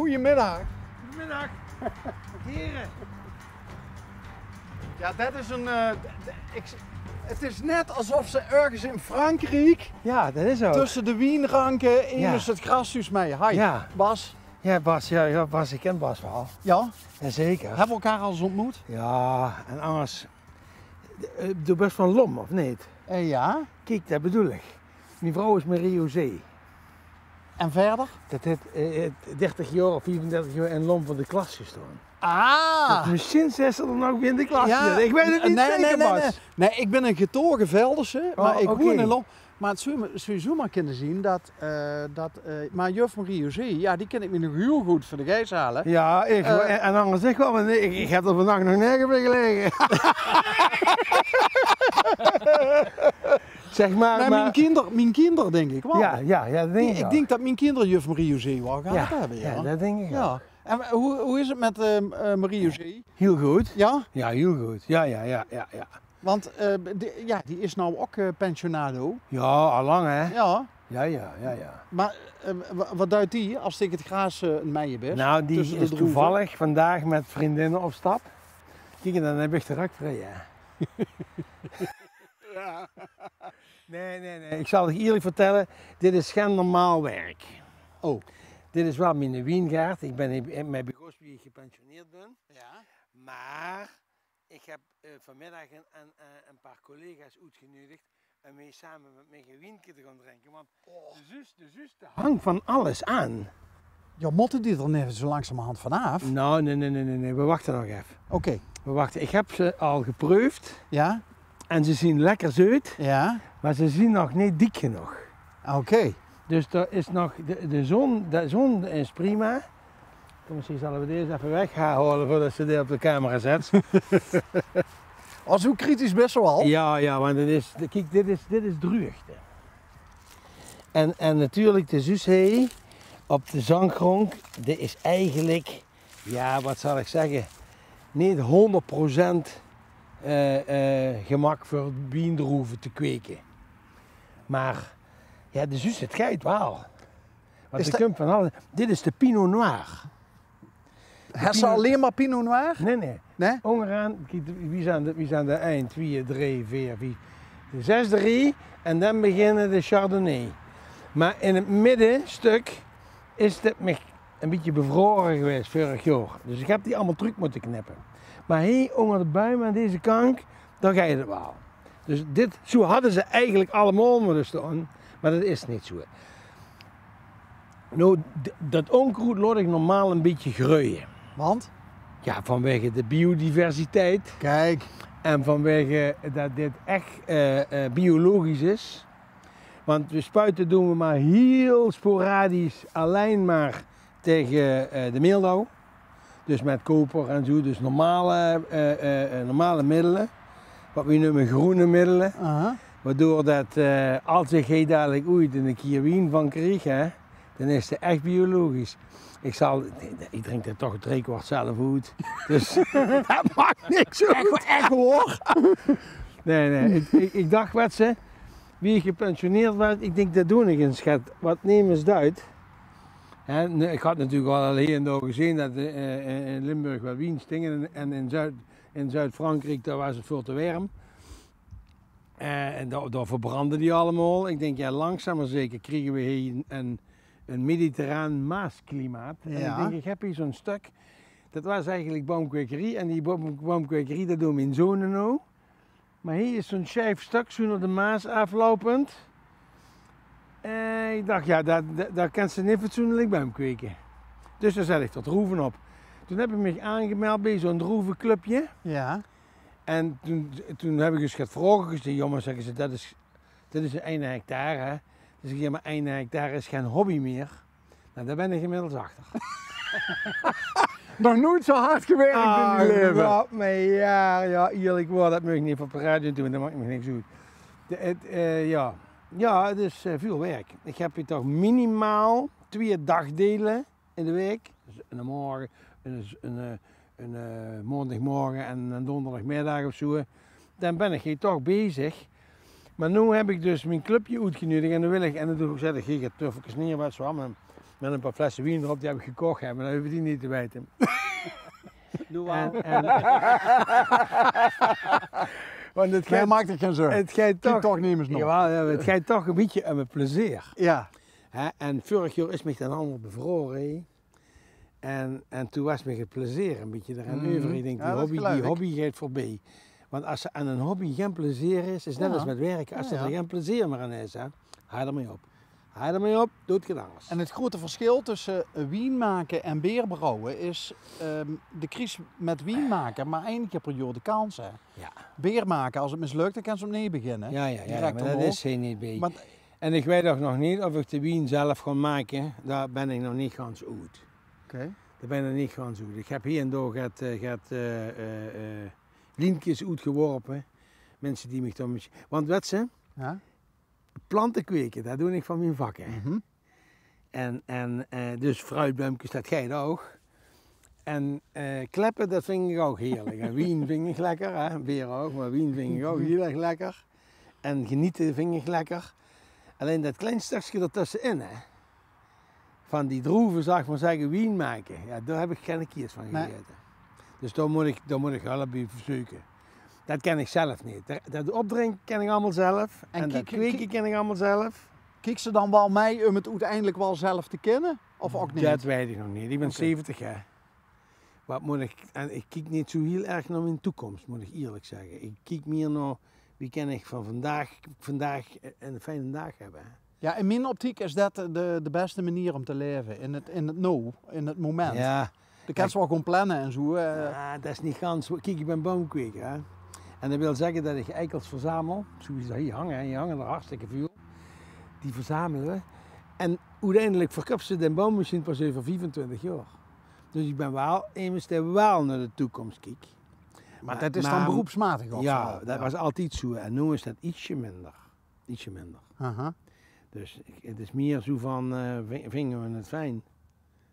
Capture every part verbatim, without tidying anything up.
Goedemiddag. Goedemiddag, heren. Ja, dat is een, eh, d- d- ik, het is net alsof ze ergens in Frankrijk Ja, dat is ook. tussen de wienranken in Ja. is het grashuis mee. Hi, Ja. Bas. Ja, Bas, ja, ja, Bas, ik ken Bas wel. Ja? Jazeker. Hebben we elkaar al eens ontmoet? Ja, en anders, eh, doe best van Lom, of niet? Eh, ja. Kijk, dat bedoel ik. Mijn vrouw is Marie-José. En verder? Dat het, eh, het dertig jaar of vijfendertig jaar in Lom voor de klas gestaan. Ah! Dus misschien zit ze er nog in de klas. Ja. Ik weet het niet Nee, zeker, nee, nee, Bas. nee. Nee, ik ben een getogen Veldense, Oh, maar ik oké. woon in Lom. Maar het zou, zou zomaar kunnen zien dat, eh, dat eh, maar juf Marie-José, ja, die ken ik me nog heel goed voor de geis halen. Ja, ik, Eh, en, en anders zeg wel, want ik, ik heb er vandaag nog nergens bij gelegen. Zeg maar, Maar maar mijn kinder, mijn kinder denk ik wel. Ja, ja, ja, dat denk Die- ik ik wel. denk dat mijn kinder juf Marie-José wel gehad Ja, hebben. Ja, ja, dat denk ik ja. wel. En hoe, hoe is het met eh, eh, Marie-José? Heel goed. Ja? Ja, heel goed. Ja, ja, ja, ja, ja. Want eh, die, ja, die is nou ook eh, pensionado. Ja, al lang hè? Ja. Ja, ja, ja, ja. Maar eh, wa- wat duidt die als tegen het graas eh, een meier bent? Nou, die Tussen de is droeven? toevallig vandaag met vriendinnen op stap. Kijk, en dan heb ik de rug vrij, hè. Nee, nee, nee. Ik zal het eerlijk vertellen, dit is geen normaal werk. Oh. Dit is wel mijn wiengaard. Ik ben hier met begos wie ik gepensioneerd ben. Ja. Maar ik heb eh, vanmiddag een, een, eh, een paar collega's uitgenodigd en mee samen met mij een wienke te gaan drinken. Want de zus, de zus, de hangt van alles aan. Ja, moeten die er net zo langzamerhand vanaf? Nou, nee, nee, nee, nee, nee. We wachten nog even. Oké. We wachten. Ik heb ze al geproefd. Ja? En ze zien lekker zoet, Ja? maar ze zien nog niet dik genoeg. Oké. Dus er is nog, de, de zon, de zon is prima. Kom eens, hier zullen we deze even weghalen voordat ze dit op de camera zet. Als hoe kritisch best wel al? Ja, ja, want het is, de- kijk, dit is, dit is druugte. En, en natuurlijk de zuus hie op de zandgrond, die is eigenlijk, ja, wat zal ik zeggen, niet honderd procent eh, eh, gemak voor wiendroeven te kweken. Maar ja, de zuus het geit wel. Want Is er dat- komt van alles. Dit is de Pinot Noir. Heb ze alleen maar Pinot Noir? Nee, nee. Nee? Onderaan, kijk, wie zijn de, wie zijn de één, twee, drie, vier, vijf, de zesde rij. En dan beginnen de Chardonnay. Maar in het middenstuk is het me een beetje bevroren geweest vorig jaar. Dus ik heb die allemaal terug moeten knippen. Maar hier onder de bomen aan deze kant, daar ga je het wel. Dus dit, zo hadden ze eigenlijk allemaal moeten staan. Maar dat is niet zo. Nou, d- dat onkruid laat ik normaal een beetje groeien. Want? Ja, vanwege de biodiversiteit. Kijk. En vanwege dat dit echt eh, eh, biologisch is. Want we spuiten doen we maar heel sporadisch alleen maar tegen eh, de meeldauw. Dus met koper en zo, dus normale, eh, eh, eh, normale middelen. Wat we noemen groene middelen. Aha. Waardoor dat eh, als ik hier dadelijk ooit een keer wien van krijg, hè, dan is het echt biologisch. Ik, zal, ik drink het toch drie kwart zelf uit. Dus dat maakt niks uit. Echt, echt hoor. Nee, nee. Ik, ik, ik dacht, wat ze, wie ik gepensioneerd was, ik denk, dat doe ik eens, schat. Wat nemen ze uit? Hè, nee, ik had natuurlijk al hier en daar gezien dat eh, in Limburg wel wien stingen en, en in Zuid- in Zuid-Frankrijk, daar was het veel te warm. Eh, en daar, daar verbranden die allemaal. Ik denk, ja, langzaam maar zeker krijgen we hier een, een mediterraan maasklimaat. En Ja. ik denk, ik heb hier zo'n stuk. Dat was eigenlijk boomkwekerie. En die boom- boomkwekerie, dat doen we in zone nou. Maar hier is zo'n scheef stuk, zo naar de Maas aflopend. En ik dacht, ja, daar, daar, daar kan ze niet fatsoenlijk boom kweken. Dus daar zet ik dat droeven op. Toen heb ik me aangemeld bij zo'n droevenclubje. Ja. En toen, toen heb ik eens get vragen gesteld. Jongens, zeggen ze, dat is, dat is een hectare. Hè? Dus ik zeg, maar een hectare is geen hobby meer. Nou, daar ben ik inmiddels achter. Nog nooit zo hard gewerkt in mijn leven. Wat mij, ja, ja, eerlijk waar, dat moet ik niet op de radio doen, dat maakt me niks uit. De, het, eh, ja. Ja, het is eh, veel werk. Ik heb hier toch minimaal twee dagdelen in de week. Dus een morgen, een, een, eh, een eh, maandagmorgen en een donderdagmiddag of zo. Dan ben ik hier toch bezig. Maar nu heb ik dus mijn clubje uitgenodigd en dan wil ik, en dan doe ik, zet ik hier tuffelkes neer, wat zo allemaal. Mèt e paar flesse wien d'rop, die höb ich gekoch, hè, mer dat hove die neet te weite. Noe waal. En, en, want 't geit, maak dich gein zörg. 't Geit toch, toch nemes nog. Jawaal, jao, 't geit toch e bietje um 't plezeer. Jao. Hè, en vörig jaor is mich dat allemaol bevrore, hè. En, en toen waas mich 't plezeer e bietje d'raan euver. Ich dink, die hobby, die hobby geit veurbie. Want es d'r aan 'n hobby gein plezeer is, is net es mèt wirke. Es d'r gein plezeer mie aan is, hè, haaj d'rmei op. Haaj d'rmei op, doot get angers. En 't groete versjil tösse, eh, wien make en beer brouwe is, ehm, de kriegs mèt wien make mer eine kier per jaor de kans, hè. Jao. Beer make, es 't mislök, dan kins se opnuuj beginne. Jao, jao, jao, direk mer dat is hie neet bie. En ich weit ouch nog neet of ich de wien zelf gaon make. Dao bön ich nog neet gans oet. Oké. Dao bön ich nog neet gans oet. Ich höb hie en dao get, eh, get, eh, eh, eh, lientkes oetgeworpe. Minse die mich dan mesj-, want wèts se, plante kweke, dat doon ich van mien vak, hè. En, en, eh, dus fruitbömkes, dat geit ouch. En, eh, kleppe, dat ving ich ouch hierlik. En wien ving ich lekker, hè. Beer ouch, mer wien ving ich ouch hiel erg lekker. En genete ving ich lekker. Allein dat klein stökske d'rtösse in, hè, van die droeve, zal ich mer zègke, wien make, jao, dao höb ich geine kies van gegaete. Dus dao mót ich, dao mót ich hulp bie zeuke. Dat kin ich zelf neet. Dat, dat opdrinke kin ich allemaol zelf. En dat kweke kin ich allemaol zelf. Kieks se dan waal mei um 't oeteindelik waal zelf te kinne? Of ouch neet? Dat weit ich nog neet. Ich bön zeventig jaor. Wat mót ich, en ich kiek neet zoe hiel erg nao mien toekoms, mót ich ierlik zègke. Ich kiek mier nao, wie kin ich van vandaag, vandaag 'ne fijne daag höbbe, hè. Jao, in mien optiek is dat de, de bèste meneer um te laeve. In 't, in 't now, in 't moment. Jao. De kins waal gaon planne en zoe, eh. Jao, dat is neet gans. Kiek, ich bön boumkweker, hè. En dat wil zègke dat ich eikels verzamel. Zoe es die hie hange, hè. Hie hange d'r hartstikke väöl. Die verzamele v'r. En oeteindelik verköps se d'n boum mesjien pas euver viefentwintig jaor. Dus ich bön waal emes dae waal nao de toekoms kiek. Mer dat is dan beroepsmatig ouch veural. Jao, dat waas altied zoe. En noe is dat ietsje minder. Ietsje minder. Aha. Dus ich, 't is mier zoe van, eh, vin-, vinge v'r 't fijn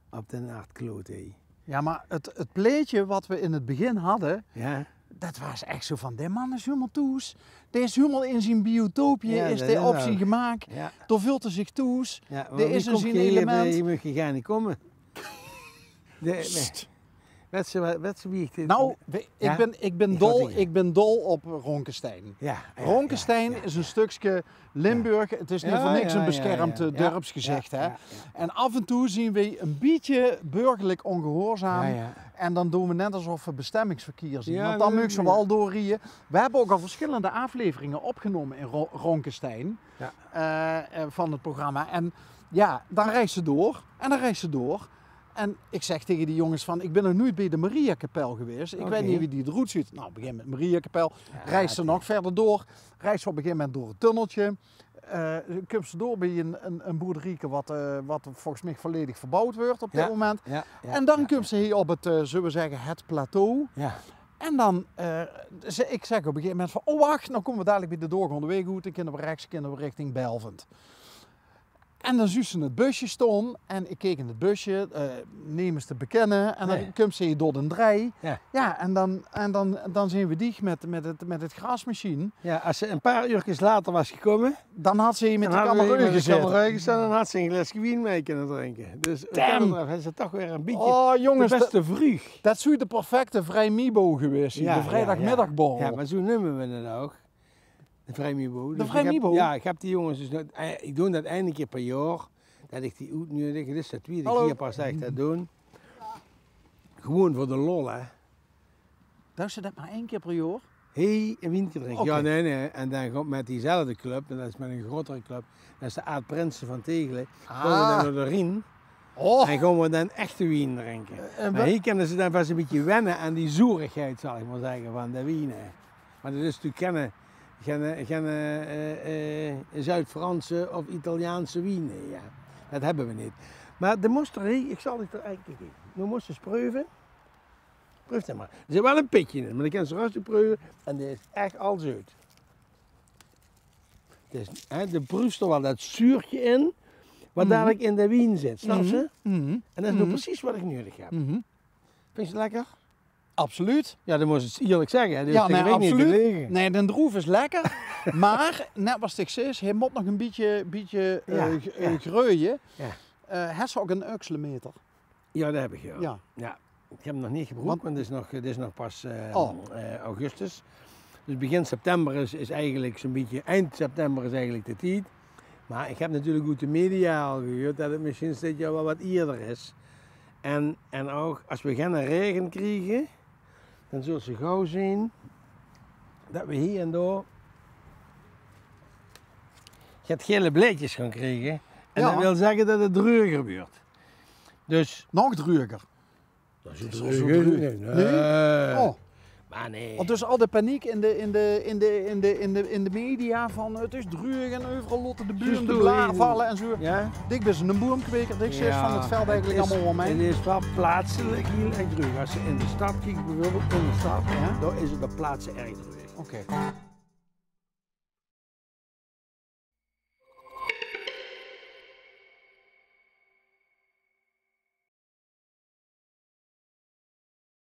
op d'n aardkloot, hè. Jao, mer 't, 't plaetje wat v'r in 't begin hadde, jao, dat waas ech zoe van, dae man is hielemaol thoes. Dae is hielemaol in zien biotoopje, is dae op zien gemaak. Jao. Dao veult 'r zich thoes. Dae is in zien element. Hie maag se gaar neet kómme. Wèts se wa-, wèts se wie ich dit... Nou, ich bön, ich bön dol, ich bön dol op Ronkestein. Jao, jao, Ronkestein is e stökske Limburg. 't Is neet veur niks e besjermd, eh, dörpsgezich, hè. Jao, jao. En aaf en toe zien v'r e bietje burgerlik ongehuurzaam. Jao, jao. En dan doon v'r net esof v'r bestemmingsverkier zien. Jao, want dan maag se waal doorrieje. V'r höbbe ouch al versjillende aafleveringe opgenómme in Ro-, Ronkestein, eh, eh, van 't programma. En jao, dan rijs se door. En dan rijs se door. En ich zègk taenge die jónges van: "Ich bön nog noeit bie de Mariakapel gewaes. Ich weit neet wie die d'roet zuut." Nou, begin mèt Mariakapel, rijs se nog wiejer door, rijs se op e gegaeve moment door e tunneltje, eh, kums se door bie e, e, e boerderieke wat, eh, wat volges mich volledig verbouwd weurt op dit moment. Jao, jao. En dan kums se hie op 't, eh, zulle v'r zègke, 't plateau. Jao. En dan, eh, ze-, ich zègk op e gegaeve moment van: "Oh, wach, noe kómme v'r dalik bie de doorgaonde waeg oet, dan kinne v'r rechs, kinne v'r richting Belvent." En dan zuus se 't busje staon en ich keek in 't busje, eh, nemes te bekinne. En dan kums se door d'n drei. Jao. Jao, en dan, en dan, dan zeen v'r dich mèt, mèt 't, mèt 't grasmesjien. Jao, es se e paar uurkes later waas gekómme, dan hads se hie mèt de kameraod gezaete. Dan hads se e glaeske wien mei kinne drinke. Dus wat dat betröf is 't toch weer e bietje... Oh, jónges, de bèste vreug. Dat, dat zoe de perfecte vrijmibo gewaes zien. Jao, de vrijdagmiddagborrel. Jao, mer zoe neume v'r 't ouch. De Vrijmibo. De Vrijmibo? Dus ich höb, jao, ich höb die jónges dus nog, eh, ich doon dat eine kier per jaor, dat ich die oetnuuedig. Dit is de twiede kier pas dat ich dat doon. Gewoon veur de lol, hè. Doos se dat mer eine kier per jaor? Hie, e wienke drinke. Oké. Jao, nae, nae. En dan gaon v'r mèt diezelfde club, en dat is mèt 'n grotere club, dat is de Aad Prinsen van Tegele. Ah. Gaon v'r dan nao de Rien. Oh. En gaon v'r dan echte wien drinke. Eh, en... Mer hie kinne ze dan vast e bietje wenne aan die zoerigheid, zal ich mer zègke, van de wien, hè. Want 't is natuurlik geine, geine, geine, eh, eh, Zuid-Franse of Italiaanse wien, hè, jao. Dat höbbe v'r neet. Mer de mós d'r, hè, ich zal dich d'r eigelik... Noe mós se 's preuve. Preuf 't mer. D'r zit waal e pitje in, mer dan kins se röstig preuve. En dae is ech al zeut. 't Is, hè, de preufs d'r waal dat zuurtje in, wat dalik in de wien zit, snaps se? En dat is noe precies wat ich nuuedig höb. Vinjs se 't lekker? Absoluut. Jao, dan mós se 't ierlik zègke, hè. Dus... Jao, nae, absoluut. Nae, d'n droef is lekker. Mer net wat ich zag, hae mót nog e bietje, bietje, eh, g-, eh, greuje. Jao. Eh, hes se ouk 'n uikselemeter? Ja, det heb ik, ja. Ja. Ja. Ik heb 'm nog neet gebroek, want 't is nog, 't is nog pas, eh, eh, augustus. Dus begin september is, is eigelik zo'n bietje, eind september is eigelik de tied. Maar ik heb natuurlijk oet de media al gehuurd det 't misschien dit jaor wel wat ierder is. En, en ouk as we gen raege kriege, dan zult ze gauw zien det we hier en dao get gele blaedjes gaon kriege. En det wil zegge det 't druiger wuurt. Dus nog druiger? Det is zo druiger. Nee? Oh. Maar nee. Want dus al de paniek in de, in de, in de, in de, in de, in de media van: "Het is druieg en euveral lotte de buum de blaar valle" en zo. Ja. Dik bis 'ne boomkweker, dik zit van 't veld eigelik allemaol wel mee. 't Is wel plaatselijk heel erg druieg. As ze in de stad kieke, bijvoorbeeld in de stad, ja, dan is 't op plaatse erg druieg. Oké.